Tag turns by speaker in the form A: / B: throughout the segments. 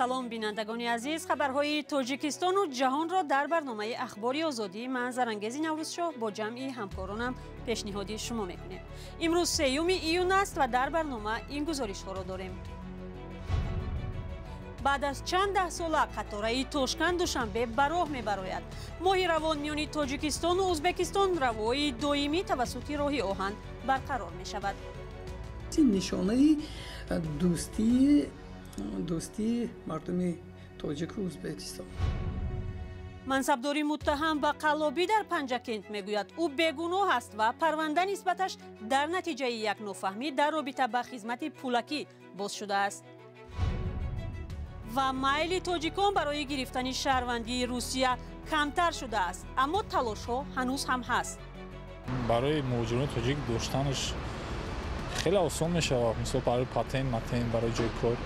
A: Салом, бинандагони азиз. Хабарҳои Тоҷикистону ҷаҳонро дар барномаи Ахбори Озодӣ ман, Зарангези Наврӯзшоҳ, бо ҷамъи ҳамкоронам пешниҳоди шумо мекунем. Имрӯз 3 июн аст ва дар барнома ин гузоришҳоро дорем. Баъд аз чанд даҳсола қатораи Тошканд Душанбе ба роҳ мебарояд. Моҳи равон миёни Тоҷикистону Ӯзбекистон равои доимӣ тавассути роҳи оҳан барқарор мешавад.
B: Нишонаи дӯстии мардуми тоҷику Ӯзбекистон.
A: Мансабдори муттаҳам ба қаллобӣ дар Панҷакент мегӯяд, ӯ бегуноҳ аст ва парванда нисбаташ дар натиҷаи як нофаҳмӣ дар робита ба хизмати пулакӣ боз шудааст. Ва майли тоҷикон барои гирифтани шаҳрвандии Русия камтар шудааст, аммо талошҳо ҳанӯз ҳам ҳаст.
C: Барои муҳоҷирони тоҷик доштанаш хеле осон мешавад, мисол барои патент, матент, барои ҷои кор.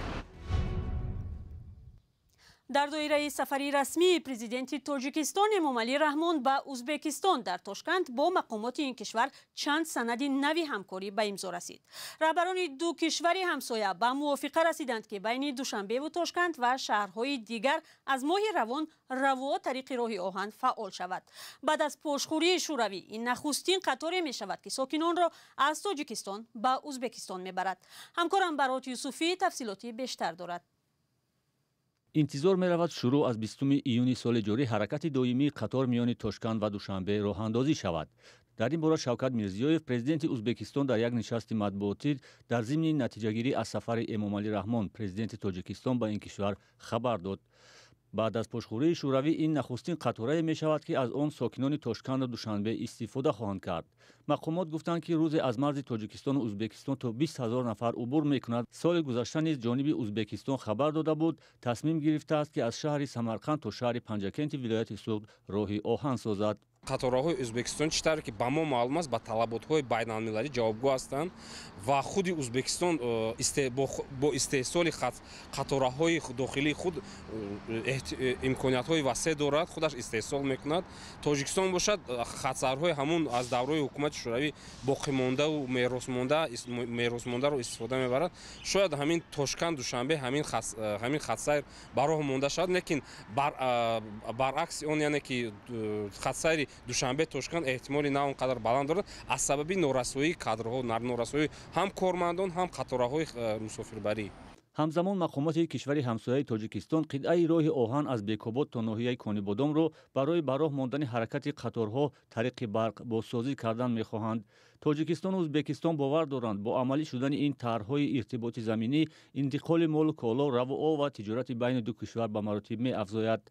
A: Дар доираи сафари расмии президенти Тоҷикистон Эмомалӣ Раҳмон ба Ӯзбекистон дар Тошканд бо мақомоти ин кишвар чанд санади нави ҳамкорӣ ба имзо расид. Раҳбарони ду кишвари ҳамсоя ба мувофиқа расиданд, ки байни Душанбеву Тошканд ва шаҳрҳои дигар аз моҳи равон раво тариқи роҳи оҳан фаъол шавад. Баъд аз пошхӯрии Шӯравӣ ин нахустин қаторе мешавад, ки сокинонро аз Тоҷикистон ба Ӯзбекистон мебарад. Ҳамкорам Барот Юсуфӣ тафсилоти бештар дорад.
D: Интизор меравад, шурӯъ аз 20 июни соли ҷорӣ ҳаракати доимии қатор миёни Тошканд ва Душанбе роҳандозӣ шавад. Дар ин бора Шавкат Мирзиёев, президенти Ӯзбекистон, дар як нишасти матбуотӣ дар зимни натиҷагирӣ аз сафари Эмомалӣ Раҳмон, президенти Тоҷикистон, ба ин кишвар хабар дод. Баъд аз пошхӯрии Шӯравӣ ин нахустин қаторае мешавад, ки аз он сокинони Тошканду Душанбе истифода хоҳанд кард. Мақомот гуфтанд, ки рӯзе аз марзи Тоҷикистону Ӯзбекистон то 20 ҳазор нафар убур мекунад. Соли гузашта низ ҷониби Ӯзбекистон хабар дода буд, тасмим гирифтааст, ки аз шаҳри Самарқанд то шаҳри Панҷакенти вилояти Суғд роҳи оҳан созад.
E: Қатораҳои Ӯзбекистон чӣ тавре ки ба мо маълум аст, ба талаботҳои байналмилалӣ ҷавобгӯ ҳастанд ва худи Ӯзбекистон бо истеҳсоли қатораҳои дохилии худ имкониятҳои васеъ дорад, худаш истеҳсол мекунад. Тоҷикистон бошад, хатсарҳои ҳамун аз давраи ҳукумати Шӯравӣ боқимондаву меросмондаро истифода мебарад. Шояд ҳамин Тошканд Душанбе ҳамин хатсайр ба роҳ монда шавад, лекин баръакси он, яъне ки хатсайри Душанбе Тошканд эҳтимоли на он қадар баланд дорад аз сабаби норасоии кадрҳо, норасоии ҳам кормандон, ҳам қатораҳои мусофирбарӣ.
D: Ҳамзамон мақомоти кишвари ҳамсояи Тоҷикистон қитъаи роҳи оҳан аз Бекобод то ноҳияи Конибодомро барои ба роҳ мондани ҳаракати қаторҳо тариқи барқ бозсозӣ кардан мехоҳанд. Тоҷикистону Ӯзбекистон бовар доранд, бо амалӣ шудани ин тарҳҳои иртиботи заминӣ интиқоли молу коло, равуо ва тиҷорати байни ду кишвар ба маротиб меафзояд.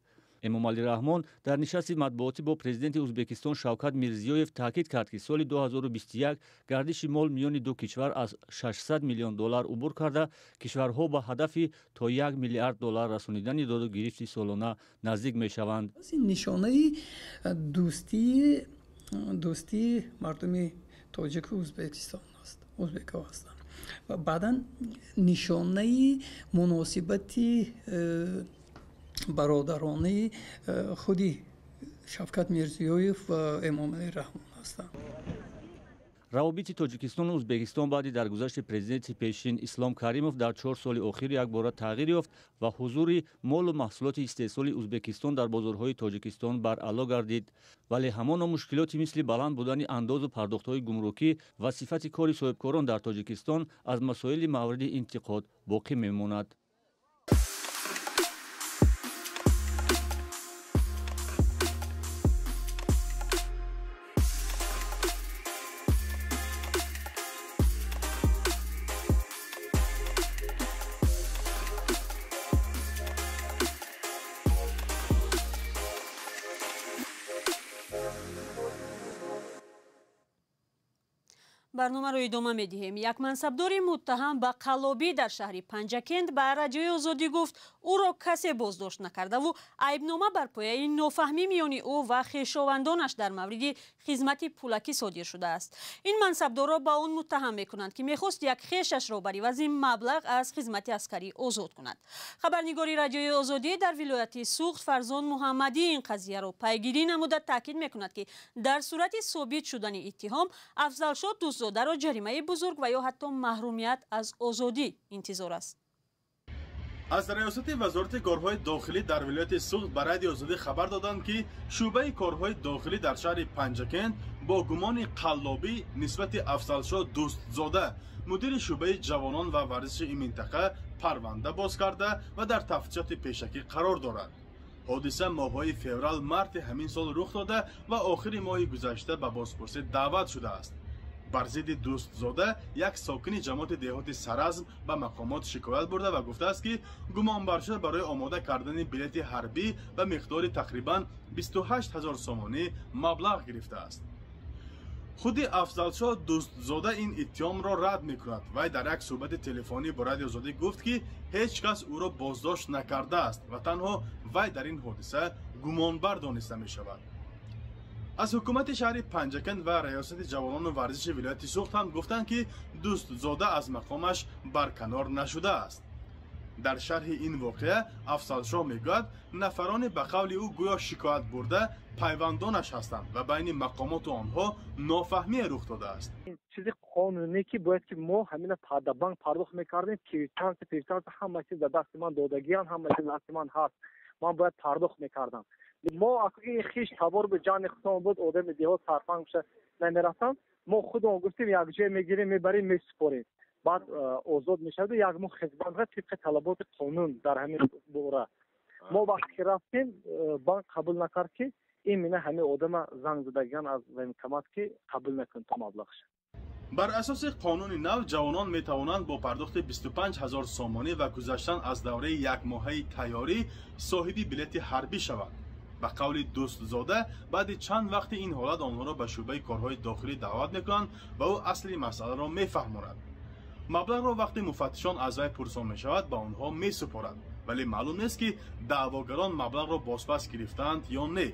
D: Эмомалӣ Раҳмон дар нишасти матбуотӣ бо президенти Ӯзбекистон Шавкат Мирзиёев таъкид кард, ки соли 2021 гардиши мол миёни ду кишвар аз 600 миллион доллар убур карда, кишварҳо ба ҳадафи то 1 миллиард доллар расонидани доду гирифти солона наздик мешаванд.
B: Нишонаи дӯстии мардуми тоҷику Ӯзбекистон аст, ӯзбекҳо ҳастанд ва баъдан нишонаи муносибати бародаронаи худи Шавкат Мирзиёев ва Эмомалӣ Раҳмон ҳастанд.
D: Равобити Тоҷикистону Ӯзбекистон баъди даргузашти президенти пешин Ислом Каримов дар 4 соли охир якбора тағйир ёфт ва ҳузури молу маҳсулоти истеҳсоли Ӯзбекистон дар бозорҳои Тоҷикистон баръало гардид. Вале ҳамоно мушкилоти мисли баланд будани андозу пардохтҳои гумрукӣ ва сифати кори соҳибкорон дар Тоҷикистон аз масоили мавриди интиқод боқӣ мемонад.
A: Барномаро идома медиҳем. Як мансабдори муттаҳам ба қаллобӣ дар шаҳри Панҷакент ба Радиои Озодӣ гуфт, ӯро касе боздошт накардаву айбнома бар пояи нофаҳмӣ миёни ӯ ва хешовандонаш дар мавриди хизмати пулакӣ содир шудааст. Ин мансабдорро ба он муттаҳам мекунанд, ки мехост як хешашро бар ивази маблағ аз хизмати аскарӣ озод кунад. Хабарнигори Радиои Озодӣ дар вилояти Суғд Фарзон Муҳаммадӣ ин қазияро пайгирӣ намуда таъкид мекунад, ки дар сурати собит шудани иттиҳом Афзалшод Дӯстзодаро ҷаримаи бузург ва ё ҳатто маҳрумият аз озодӣ интизор аст.
F: Аз раёсати вазорати корҳои дохилӣ дар вилояти Суғд ба Радиои Озодӣ хабар доданд, ки шӯъбаи корҳои дохилӣ дар шаҳри Панҷакент бо гумони қаллобӣ нисбати Афзалшоҳ Дӯстзода, мудири шӯъбаи ҷавонон ва варзиши ин минтақа, парванда боз карда ва дар тафтишоти пешакӣ қарор дорад. Ҳодиса моҳҳои феврал марти ҳамин сол рух дода ва охири моҳи гузашта ба бозпурсӣ даъват шудааст. Бар зидди Дӯстзода як сокини ҷамоати деҳоти Саразм ба мақомот шикоят бурда ва гуфтааст, ки гумонбаршуда барои омода кардани билети ҳарбӣ ба миқдори тақрибан 28 ҳазор сомонӣ маблағ гирифтааст. Худи Афзалшоҳ Дӯстзода ин иттиҳомро рад мекунад. Вай дар як суҳбати телефонӣ бо Радиои Озодӣ гуфт, ки ҳеҷ кас ӯро боздошт накардааст ва танҳо вай дар ин ҳодиса гумонбар дониста мешавад. Аз ҳукумати шаҳри Панҷакент ва раёсати ҷавонону варзиши вилояти Суғд ҳам гуфтанд, ки Дӯстзода аз мақомаш барканор нашудааст. Дар шарҳи ин воқеа Афзалшоҳ мегӯяд, нафароне ба қавли ӯ гӯё шикоят бурда пайвандонаш ҳастанд ва байни мақомоту онҳо нофаҳмие рух додааст.
G: Чизи қонунӣ ки бояд ки мо ҳамина да банк пардохт мекардем, квитансия, квитансия, ҳама чиз дар дасти ман додагиян, ҳама чиз дасти ман ҳаст, ман бояд пардохт мекардам. Мо хиш табор буд, ҷани худамон буд, одами деҳот сарфанг шуда намерафтам. Мо худамон гуфтем, якҷоя мегирем, мебарем, месупорем, баъд озод мешавад, як моҳ хизмат тибқи талаботи қонун. Дар ҳамин бора мо вақте ки рафтем, банк қабул накард, ки именно ҳамин одама занг задагиан аз военкомат, ки қабул накун то маблағша.
F: Бар асоси қонуни нав ҷавонон метавонанд бо пардохти 25 ҳазор сомонӣ ва гузаштан аз давраи якмоҳаи тайёрӣ соҳиби билети ҳарбӣ шаванд. Ба қавли Дӯстзода, баъди чанд вақти ин ҳолат онҳоро ба шӯъбаи корҳои дохилӣ даъват мекунанд ва ӯ асли масъаларо мефаҳмонад. Маблағро вақте муфаттишон аз вай пурсон мешавад, ба онҳо месупорад, вале маълум нест, ки даъвогарон маблағро бозпас гирифтаанд ё не.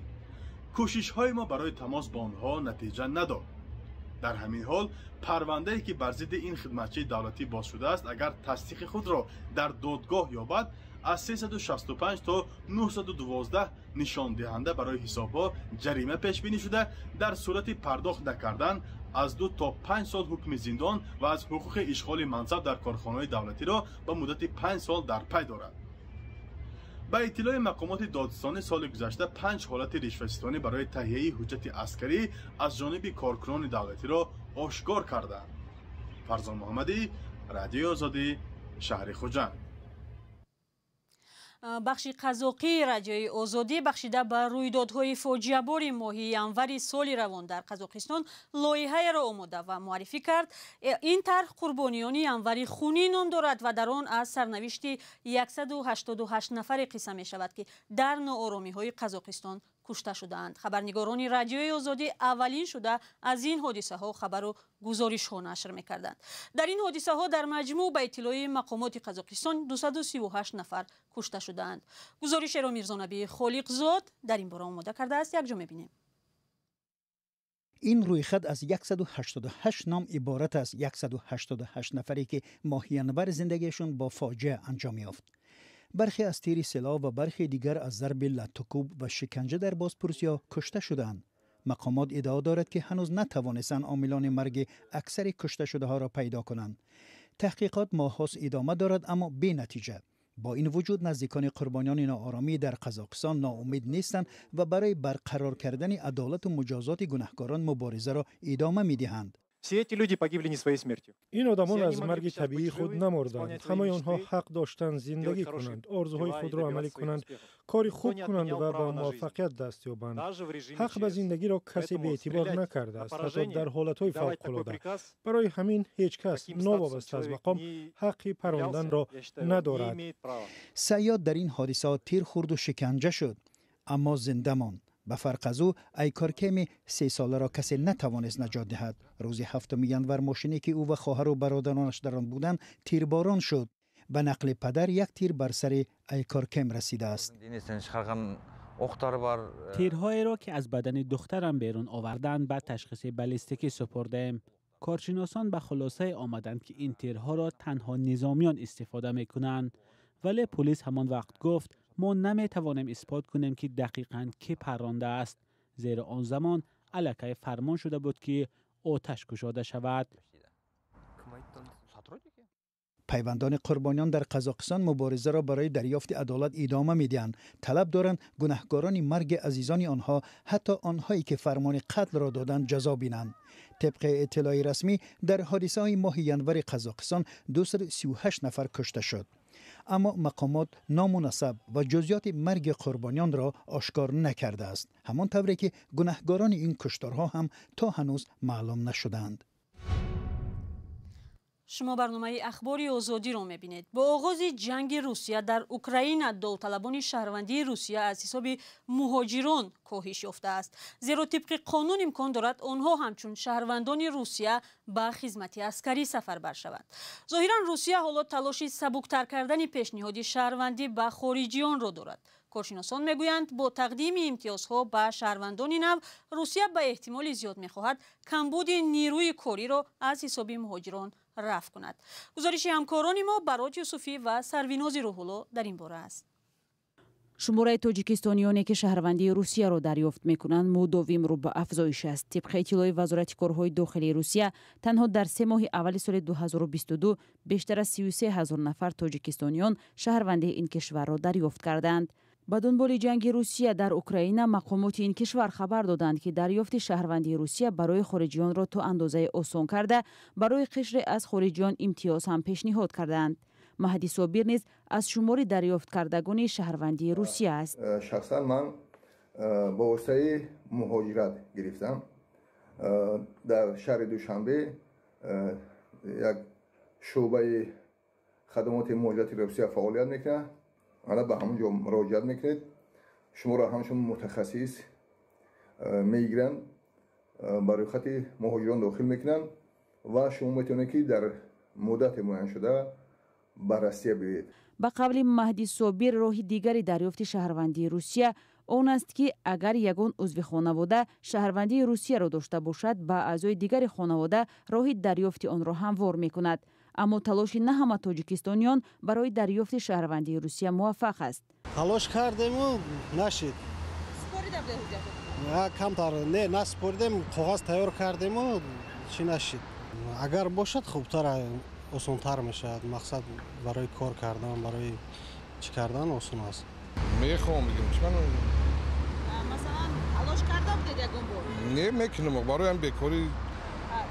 F: Кӯшишҳои мо барои тамос бо онҳо натиҷа надод. Дар ҳамин ҳол парвандае, ки бар зидди ин хидматчии давлатӣ боз шудааст, агар тасдиқи худро дар додгоҳ ёбад, аз 365 то 912 нишондиҳанда барои ҳисобҳо ҷарима пешбинӣ шуда, дар сурати пардохт накардан аз 2 то 5 сол ҳукми зиндон ва аз ҳуқуқи ишғоли мансаб дар корхонаҳои давлатиро ба муддати 5 сол дар пай дорад. Ба иттилои мақомоти додстонӣ, соли гузашта панҷ ҳолати ришваситонӣ барои таҳияи ҳуҷҷати аскарӣ аз ҷониби коркунони давлатиро ошкор карданд. Фарзон Муҳаммадӣ, Радиои Озодӣ, шаҳри Хуҷанд.
A: Бахши қазоқии Радиои Озодӣ бахшида ба рӯйдодҳои фоҷиабори моҳи январи соли равон дар Қазоқистон лоиҳаеро омода ва муаррифӣ кард. Ин тарҳ «Қурбониёни январи хунӣ» ном дорад ва дар он аз сарнавишти 188 нафаре қисса мешавад, ки дар нооромиҳои Қазоқистон кушта шудаанд. Хабарнигорони Радиои Озодӣ аввалин шуда аз ин ҳодисаҳо хабару гузоришҳо нашр мекарданд. Дар ин ҳодисаҳо дар маҷмӯъ, ба иттилои мақомоти Қазоқистон, 238 нафар кушта шудаанд. Гузоришеро Мирзонабии Холиқзод дар ин бора омода кардааст, якҷо мебинем.
H: Ин рӯйхат аз 188 ном иборат аст, 188 нафаре, ки моҳи январ зиндагиашон бо фоҷиа анҷом ёфт. Бархе аз тири силоҳ ва бархе дигар аз зарби латтукӯб ва шиканҷа дар бозпурсиҳо кушта шудаанд. Мақомот иддао дорад, ки ҳанӯз натавонистанд омилони марги аксари кушташудаҳоро пайдо кунанд. Таҳқиқот моҳҳост идома дорад, аммо бенатиҷа. Бо ин вуҷуд наздикони қурбониёни ноороМӣ дар Қазоқистон ноумед нестанд ва барои барқарор кардани адолату муҷозоти гунаҳкорон муборизаро идома медиҳанд.
I: Все эти люди погибли не своей смертью.
J: Ин одамон аз марги табиии худ намурданд. Ҳамаи онҳо ҳақ доштанд зиндагӣ кунанд, орзуҳои худро амалӣ кунанд, кори хуб кунанд ва ба муваффақият даст ёбанд. Ҳақ ба зиндагиро касе беэътибор накардааст, ҳатто дар ҳолатҳои фавқулода. Барои ҳамин ҳеҷ кас новобаста аз мақом ҳаққи паронданро надорад.
H: Саёд дар ин ҳодисаҳо тир хӯрду шиканҷа шуд, аммо зинда монд. Ба фарқ аз ӯ, Айкоркеми 3 соларо касе натавонист наҷот диҳад. Рӯзи 7 январ мошине, ки ӯ ва хоҳару бародаронаш дар он буданд, тирборон шуд. Ба нақли падар, як тир бар сари Айкоркем расидааст.
K: Тирҳоеро, ки аз бадани духтарам берун оварданд, ба ташхиси баллистикӣ супурдем. Коршиносон ба хулосае омаданд, ки ин тирҳоро танҳо низомиён истифода мекунанд, вале пулис ҳамон вақт гуфт, мо наметавонем исбот кунем, ки дақиқан кӣ паррондааст, зеро он замон аллакай фармон шуда буд, ки оташ кушода шавад.
H: Пайвандони қурбониён дар Қазоқистон муборизаро барои дарёфти адолат идома медиҳанд. Талаб доранд гунаҳкорони марги азизони онҳо, ҳатто онҳое ки фармони қатлро доданд, ҷазо бинанд. Тибқи иттилои расмӣ, дар ҳодисаҳои моҳи январи Қазоқистон 238 нафар кушта шуд. Аммо мақомот ному насаб ва ҷузъиёти марги қурбониёнро ошкор накардааст. Ҳамон тавре ки гунаҳгорони ин кушторҳо ҳам то ҳанӯз маълум нашудаанд.
A: Шумо барномаи Ахбори Озодиро мебинед. Бо оғози ҷанги Русия дар Украина довталабони шаҳрвандии Русия аз ҳисоби муҳоҷирон коҳиш ёфтааст. Зеро тибқи қонун имкон дорад онҳо ҳамчун шаҳрвандони Русия ба хизмати аскарӣ сафарбар шаванд. Зоҳиран Русия ҳоло талоши сабуктар кардани пешниҳоди шаҳрвандӣ ба хориҷиёнро дорад. Коршиносон мегӯянд, бо тақдими имтиёзҳо ба шаҳрвандони нав Русия ба эҳтимоли зиёд мехоҳад камбуди нерӯи кориро аз ҳисоби муҳоҷирон рафъ кунад. Гузориши ҳамкорони мо Барот Юсуфӣ ва Сарвинози Рӯҳулло дар ин бора аст.
L: Шумораи тоҷикистониёне ки шаҳрвандии Русияро дарёфт мекунанд, мудовим рӯ ба афзоиш аст. Тибқи иттилои Вазорати корҳои дохилии Русия, танҳо дар 3 моҳи аввали соли 2022 бештар аз 33 ҳазор нафар тоҷикистониён шаҳрвандии ин кишварро дарёфт кардаанд. Ба дунболи ҷанги Русия дар Украина, мақомоти ин кишвар хабар доданд, ки дарёфти шаҳрвандии Русия барои хориҷиёнро то андозае осон карда, барои қишре аз хориҷиён имтиёз ҳам пешниҳод кардаанд. Маҳди Собир низ аз шумори дарёфткардагони шаҳрвандии Русия аст.
M: Шахсан ман ба воситаи муҳоҷират гирифтам. Дар шаҳри Душанбе як шӯъбаи хадамоти муҳоҷирати Русия фаъолият мекунад. Ана ба ҳамон ҷо муроҷиат мекунед, шуморо ҳамчун мутахассис мегиранд, ба рӯйхати муҳоҷирон дохил мекунанд ва шумо метавонед, ки дар муддати муайяншуда ба Россия биёед.
L: Ба қавли Маҳди Собир, роҳи дигари дарёфти шаҳрвандии Русия он аст, ки агар ягон узви хонавода шаҳрвандии Русияро дошта бошад, ба аъзои дигари хонавода роҳи дарёфти онро ҳамвор мекунад. Аммо талоши на ҳама тоҷикистониён барои дарёфти шаҳрвандии Русия муваффақ аст.
N: Талош кардему, нашид. Камтар не, насупоридем, коғаз тайёр кардему, чӣ нашид. Агар бошад, хубтар, осонтар мешавад. Мақсад, барои кор кардан, барои чӣ кардан осон аст.
O: Мехоҳам бигем, чӣ ман.
P: Масалан, талош карда будед ягон бор?
O: Не, мекунам, барои ҳам бекорӣ.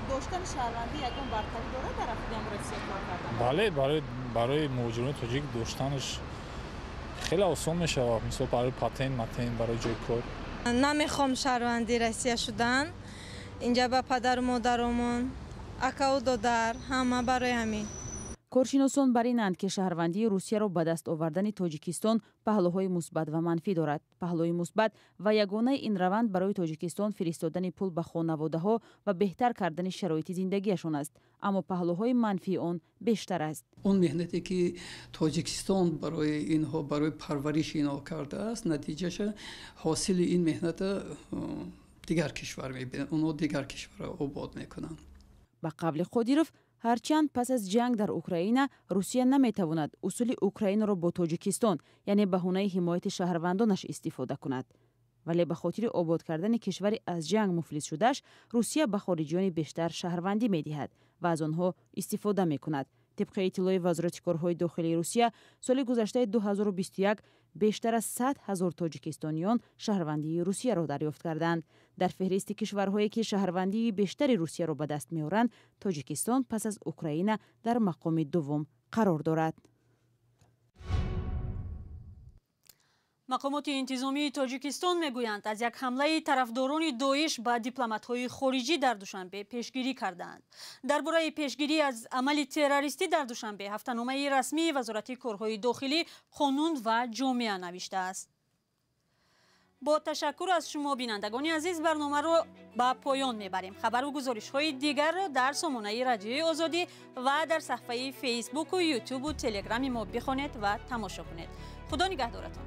P: Доштани шаҳрвандӣ ягон бартарӣ дорад дар худи Россия кор кардан?
C: Бале, барои муҳоҷирони тоҷик доштанаш хеле осон мешавад. Мисол, барои патент, матент, барои ҷои кор.
Q: Намехоҳам шаҳрванди Россия шудан. Инҷа ба падару модаромон, акаву додар, ҳама, барои ҳамин.
L: Коршиносон бар инанд, ки шаҳрвандии Русияро ба даст овардани Тоҷикистон паҳлӯҳои мусбат ва манфӣ дорад. Паҳлӯи мусбат ва ягонаи ин раванд барои Тоҷикистон фиристодани пул ба хонаводаҳо ва беҳтар кардани шароити зиндагиашон аст. Аммо паҳлӯҳои манфии он бештар аст.
B: Он меҳнате ки Тоҷикистон барои инҳо, барои парвариши инҳо кардааст, натиҷаша, ҳосили ин меҳната дигар кишвар мебинанд, онҳо дигар кишварро обод мекунанд.
L: Ба қавли Қодиров, ҳарчанд пас аз ҷанг дар Украина Русия наметавонад усули Украинаро бо Тоҷикистон, яъне баҳонаи ҳимояти шаҳрвандонаш, истифода кунад, вале ба хотири обод кардани кишвари аз ҷанг муфлис шудааш Русия ба хориҷиёни бештар шаҳрвандӣ медиҳад ва аз онҳо истифода мекунад. Тибқи иттилои Вазорати корҳои дохилии Русия, соли гузаштаи 2021 бештар аз 100 ҳазор тоҷикистониён шаҳрвандии Русияро дарёфт карданд. Дар феҳристи кишварҳое ки шаҳрвандии бештари Русияро ба даст меоранд, Тоҷикистон пас аз Украина дар мақоми дуввум қарор дорад.
A: Мақомоти интизомии Тоҷикистон мегӯянд, аз як ҳамлаи тарафдорони Доиш ба дипломатҳои хориҷӣ дар Душанбе пешгирӣ кардаанд. Дар бораи пешгирӣ аз амали террористӣ дар Душанбе ҳафтаномаи расмии Вазорати корҳои дохилӣ «Қонун ва ҷомеа» навиштааст. Бо ташаккур аз шумо, бинандагони азиз, барномаро ба поён мебарем. Хабару гузоришҳои дигарро дар сомонаи Радиои Озодӣ ва дар саҳфаи Фейсбуку, Ютубу Телеграми мо бихонед ва тамошо кунед. Худо нигаҳдоратон.